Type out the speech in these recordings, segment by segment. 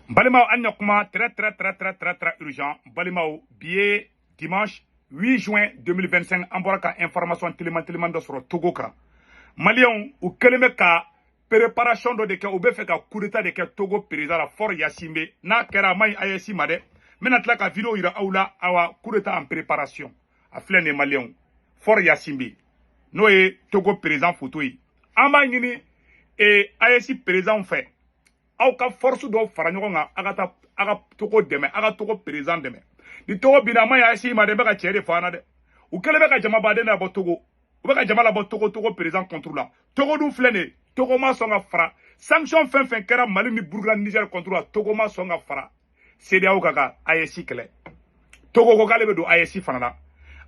Balimaw, an kuma très très très très très très urgent. Balimaw, bi ye dimanche 8 juin 2025. An bɔra ka information teliman teliman dɔ sɔrɔ Togo kan. Maliyɛnw, u kɛlen bɛ ka préparation dɔ de kɛ. U bɛ fɛ ka coup d'état de kɛ Togo président la, Faure Gnassingbé. N'a kɛra, a ma ɲi AES ma dɛ. N bɛna tila ka vidéo yira aw la. Awa, coup d'état en préparation, a filɛ nin ye. Maliyɛnw, Faure Gnassingbé, n'o ye Togo président photo ye. An b'a ɲini AES président fɛ, aw ka force dɔw fara ɲɔgɔn kan, a ka taa a ka Togo dɛmɛ, a ka Togo président dɛmɛ. Ni Togo binna, a ma ɲi AES ma dɛ. N bɛ ka cɛ de fɔ an na dɛ. U kɛlen bɛ ka jamabaden labɔ Togo, u bɛ ka jama labɔ Togo, Togo président contre la. Togo dun filɛ nin ye, Togo ma sɔn ka fara sanction fɛn fɛn kɛra Mali ni Burukina, Niger contre la. Togo ma sɔn ka fara CEDEAO kan ka AES kɛlɛ. Togo ko k'ale bɛ don AES fana na.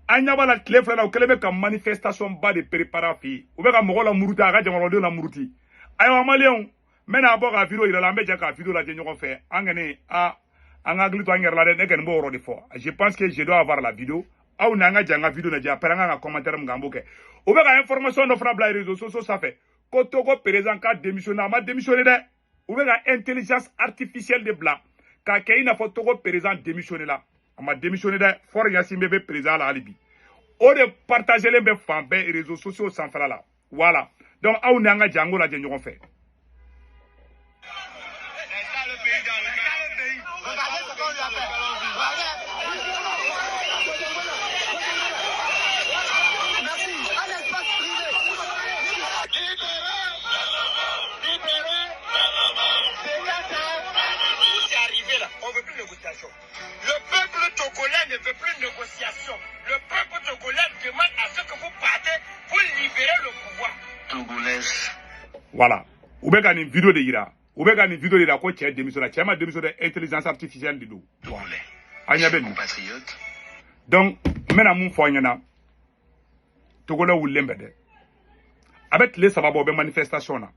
An ɲɛ b'a la, tile 2 na, u kɛlen bɛ ka manifestation ba de préparer a fɛ yen. U bɛ ka mɔgɔw la muruti, a ka jamanadenw la muruti. Ayiwa, maliyɛnw, n bɛna bɔ ka vidéo yira la. An bɛ jɛ ka vidéo lajɛ ɲɔgɔn fɛ. An kɔni, a an ka hakili to an yɛrɛ la dɛ. Ne kɔni b'o yɔrɔ de fɔ. Je pense que je dois avoir la vidéo. Aw ni an ka jɛ an ka vidéo lajɛ. Après, an kan ka commentaire min kɛ, an b'o kɛ. U bɛ ka information dɔ fana bila réseaux sociaux sanfɛ ko Togo président ka démissionné. A ma démissionné dɛ. U bɛ ka intelligence artificielle de bila k'a kɛ i n'a fɔ Togo président démissionné la. A ma démissionné dɛ. Faure Gnassingbé bɛ président la hali bi. O de partagelen bɛ fan bɛɛ réseaux sociaux sanfɛla la. Voilà, donc aw ni an ka jɛ an k'o lajɛ ɲɔgɔn fɛ. C'est ça le pays dans le pays. Regardez ce qu'on lui a fait. Regardez. Merci. Un espace privé. Libérez. Libérez. C'est ça. Où c'est arrivé là, on ne veut plus négociation. Le peuple togolais ne veut plus négociation. Le peuple togolais demande à ce que vous partez pour libérer le pouvoir. Togolaise. Voilà, u bɛ ka nin vidéo de yira. U bɛ ka nin vidéo de yira ko cɛ démissionné. Cɛ ma démissionné, intelligence artificielle de don. Togolais. An ɲɛ bɛ nin. Compatriotes. Donc n bɛna mun fɔ aw ɲɛna? Togolais wulilen bɛ dɛ. A bɛ tile 3 bɔ, u bɛ manifestation na.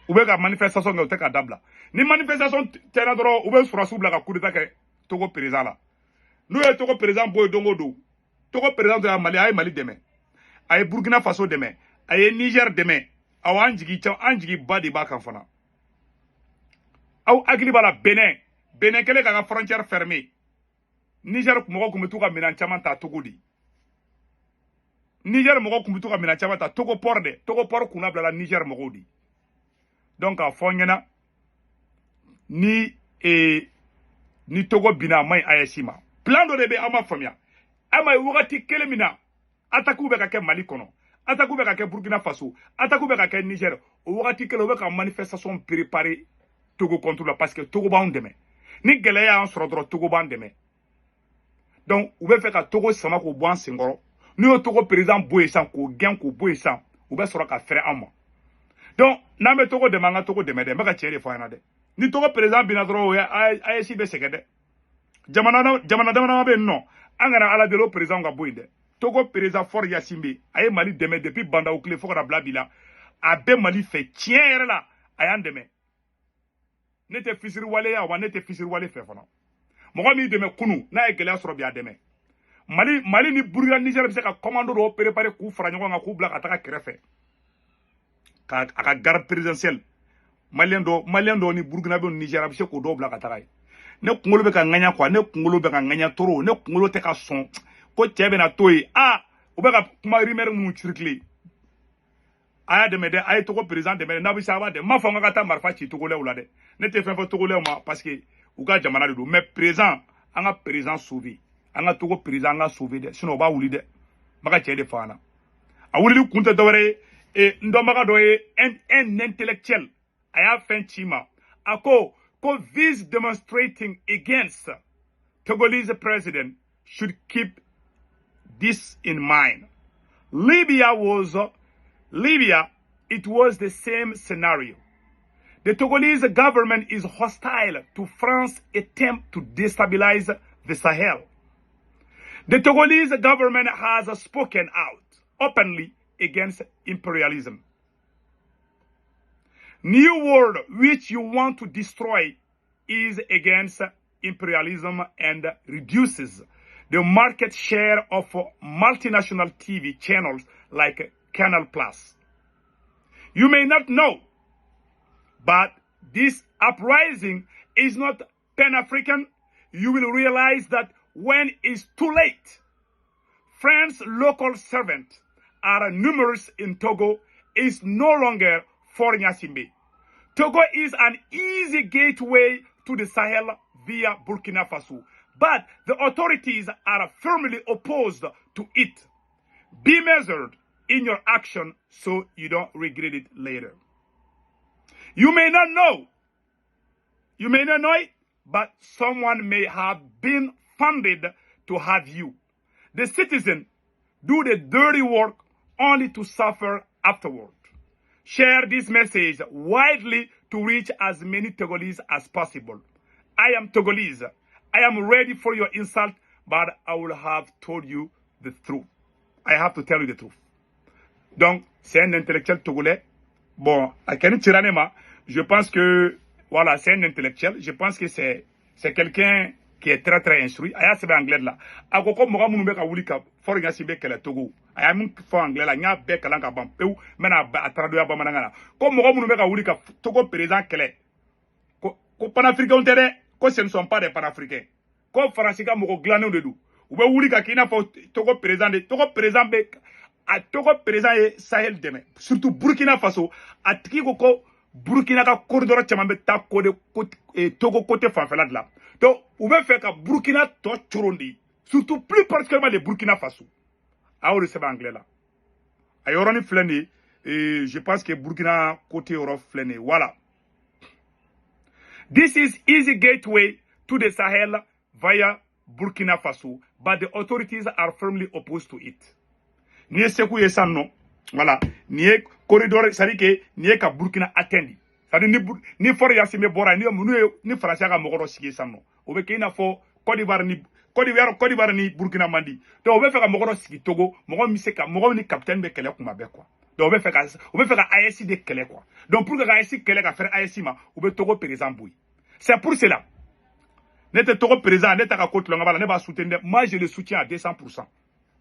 U bɛ ka manifestation kɛ, u tɛ ka dabila. Ni manifestation tɛna dɔrɔn, u bɛ sɔrɔsiw bila ka coup d'état kɛ Togo président la. N'u ye Togo président bɔ yen don o don, Togo président dɔ y'a Mali, a ye Mali dɛmɛ, a ye Burkina Faso dɛmɛ, a ye Niger dɛmɛ. Awɔ, an jigi ca, an jigi ba de b'a kan fana. Aw hakili b'a la, Benin, Benin kɛlen k'a ka frontière fermée, Niger mɔgɔw tun bɛ t'u ka minɛn caman ta Togo de. Niger mɔgɔw tun bɛ t'u ka minɛn caman ta Togo port de. Togo port kunna bilala Niger mɔgɔw de. Donc k'a fɔ n ɲɛna, ni ni Togo binna, a ma ɲi AES ma. Plan dɔ de bɛ, aw ma faamuya. A ma ye wagati kelen min na attaque bɛ ka kɛ Mali kɔnɔ, attaque bɛ ka kɛ Burkina Faso, attaque bɛ ka kɛ Niger, o wagati kelen u bɛ ka manifestation préparer Togo contre la, parce que Togo b'anw dɛmɛ. Ni gɛlɛya y'an sɔrɔ dɔrɔn, Togo b'an dɛmɛ. Donc u bɛ fɛ ka Togo sama k'o bɔ an senkɔrɔ. N'u ye Togo président bɔ yen sisan, k'o gɛn k'o bɔ yen sisan, u bɛ sɔrɔ ka fɛrɛ an ma. Donc n'an bɛ Togo dɛmɛ, an ka Togo dɛmɛ dɛ. N bɛ ka tiɲɛ de fɔ an ɲɛna dɛ. Ni Togo président binna dɔrɔn, o ye AES bɛ sɛgɛn dɛ. Jamana jamana dama bɛ yen nɔ, an kana Ala deli o président ka bɔ yen dɛ. Togo président Faure Gnassingbé, a ye Mali dɛmɛ depuis Bandaw tile fo ka na bila bi la. A bɛ Mali fɛ tiɲɛ yɛrɛ la, a y'an dɛmɛ. Ne tɛ fisiriwale ya wa, ne tɛ fisiriwale fɛ fana. Mɔgɔ min dɛmɛ kunu, n'a ye gɛlɛya sɔrɔ bi, a dɛmɛ. Mali, Mali ni Burukina, Niger bɛ se ka commando dɔw préparer k'u fara ɲɔgɔn kan, k'u bila ka taga kɛrɛfɛ ka a ka garde présidentielle. Maliyɛn dɔ, maliyɛn dɔw ni Burukina bɛ, Niger, a bɛ se k'o dɔw bila ka taga yen. Ne kunkolo bɛ ka ŋaɲa quoi, ne kunkolo bɛ ka ŋaɲa trop. Ne kunkolo tɛ ka sɔn ko cɛ bɛna to yen. A u bɛ ka kuma rumeur minnu circuler, a y'a dɛmɛ dɛ. A ye Togo président dɛmɛ dɛ. N'a bɛ se, a b'a dɛmɛ. N m'a fɔ n ka taa marifa ci Togolɛw la dɛ. Ne tɛ fɛn fɔ Togolɛw ma, parce que u ka jamana de don. Mais président, an ka président sauver, an ka Togo président, an ka sauver dɛ, sinon o b'a wuli dɛ. N bɛ ka cɛ de fɔ an na. A wulili kun tɛ dɔwɛrɛ ye. N dɔnbaga dɔ ye un intellectuel, a y'a fɛn ci ma. A ko "These demonstrating against Togolese president should keep this in mind. Libya was Libya, it was the same scenario. The Togolese government is hostile to France's attempt to destabilize the Sahel. The Togolese government has spoken out openly against imperialism. New world which you want to destroy is against imperialism and reduces the market share of multinational TV channels like Canal Plus. You may not know, but This uprising is not Pan-African. You will realize that when it's too late. France's local servants are numerous in Togo is no longer for Gnassingbé. Togo is an easy gateway to the Sahel via Burkina Faso, but the authorities are firmly opposed to it. Be measured in your action so you don't regret it later. You may not know, you may not know it, but someone may have been funded to have you. The citizen do the dirty work only to suffer afterward. Share this message widely to reach as many Togolese as possible. I am Togolese. I am ready for your insult, but I will have told you the truth. I have to tell you the truth. Donc, c'est un intellectuel togolais. Bon, à Kenny Tiranema, je pense que, voilà, c'est un intellectuel. Je pense que c'est quelqu'un qui est très très instruit. A y'a sɛbɛn anglais de la. A ko ko mɔgɔ minnu bɛ ka wuli ka Faure Gnassingbé kɛlɛ Togo. A y'a min fɔ anglais la, n y'a bɛɛ kalan ka ban pewu. N bɛna a traduire bamanankan na. Ko mɔgɔ minnu bɛ ka wuli ka Togo président kɛlɛ. Ko panafricains tɛ dɛ. Ko ce ne sont pas des panafricains. Ko Faransi ka mɔgɔ dilannenw de don. U bɛ wuli ka k'i n'a fɔ Togo président de. Togo président bɛ a Togo président ye Sahel dɛmɛ. Surtout Burkina Faso. A tigi ko Burkina ka corridor caman bɛ taa ko de Togo côté fanfɛla de la. Donc u bɛ fɛ ka Burkina tɔ coron de. Surtout plus particulièrement le Burkina Faso. A y'o de sɛbɛn anglais la. A yɔrɔnin filɛ nin ye. Je pense que Burkina côté yɔrɔ filɛ nin ye. Voilà. This is easy gateway to the Sahel via Burkina Faso, but the authorities are firmly opposed to it. Ni ye Segu ye sisan nɔ, voilà, nin ye corridor, c'est à dire que nin ye ka Burkina atteindre. C'est à dire ni Faure Gnassingbé bɔra yen, ni minnu ye ni Faransi ka mɔgɔ dɔ sigi sisan nɔ, o bɛ kɛ i n'a fɔ Côte d'Ivoire ni Burkina man di. Donc o bɛ fɛ ka mɔgɔ dɔ sigi Togo, mɔgɔ min bɛ se ka mɔgɔ min ni capitaine bɛ kɛlɛ kuma bɛɛ quoi. Donc o bɛ fɛ ka AES de kɛlɛ quoi. Donc pour que ka AES kɛlɛ ka fɛrɛ AES ma, u bɛ Togo président bɔ yen. C'est pour cela. Ne tɛ Togo président, ne t'a ka ko tulonkɛ b'a la, ne b'a soutenir dɛ. Moi, je le soutiens à 200%.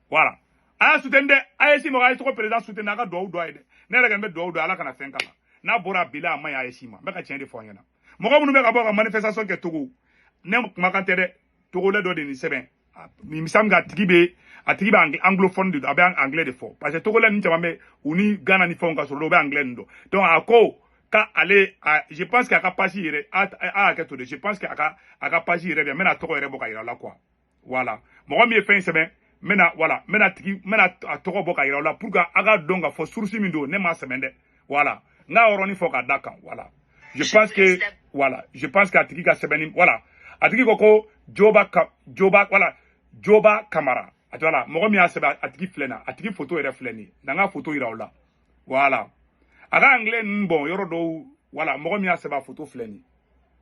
Voilà. A y'a soutenir dɛ. AES mɔgɔ a ye Togo président soutenir, a ka duwawu don a ye dɛ. Ne yɛrɛ kɔni bɛ duwawu don Ala kana fɛn k'a la. N'a bɔra a bila a ma ɲi AES ma. N bɛ ka tiɲɛ de fɔ an ɲɛna. Mɔgɔ minnu bɛ ka bɔ ka manifestation kɛ Togo, ne kumakan tɛ dɛ. Togolais dɔ de nin sɛbɛn. Nin misali a tigi bɛ anglophone de don, a bɛ anglais de fɔ. Parce que Togolais ninnu caman bɛ u ni Ghana ni fɛnw ka sɔrɔ, u bɛ anglais nin dɔn. Donc a ko k'ale a je pense qu'a ka page yɛrɛ a hakɛ to de, je pense que a ka page yɛrɛ bɛ yan, n bɛna a tɔgɔ yɛrɛ bɔ ka yira la quoi. Voilà. Mɔgɔ min ye fɛn in sɛbɛn, n bɛna, voilà, n bɛna tigi n bɛna a tɔgɔ bɔ ka yira la pour que a ka dɔn ka fɔ source min don, ne m'a sɛbɛn dɛ. Voilà. N k'a yɔrɔnin fɔ ka da kan. Voilà. Je pense que, voilà, je pense que a tigi ka sɛbɛnni, voilà. A tigi ko Joba ka Joba, voilà, Joba Kamara. A voilà, mɔgɔ min y'a sɛbɛn, a tigi filɛ nin ye, a tigi photo yɛrɛ filɛ nin ye. Na n ka photo yira aw la. Voilà. A ka anglais ninnu bɔn yɔrɔ dɔw, voilà, mɔgɔ min y'a sɛbɛn, a photo filɛ nin ye.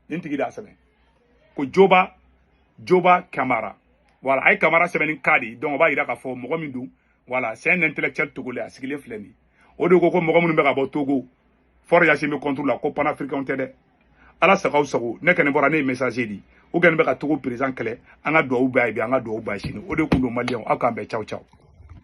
Nin tigi de y'a sɛbɛn. Ko Joba Kamara. Voilà, a ye Kamara sɛbɛn ni ka de ye. Donc o b'a yira k'a fɔ mɔgɔ min don. Voilà, c'est un intellectuel togolais, a sigilen filɛ nin ye. O de ko mɔgɔ minnu bɛ ka bɔ Togo, Faure Gnassingbé contre la, ko panafricain tɛ dɛ. Ala sago aw sago, ne kɔni bɔra ne ye message di. O kɔni bɛ ka Togo président kɛlɛ, an ka duwawu b'a ye bi, an ka duwawu b'a ye sini. O de kun don maliyɛnw, aw k'an bɛn, ciao ciao.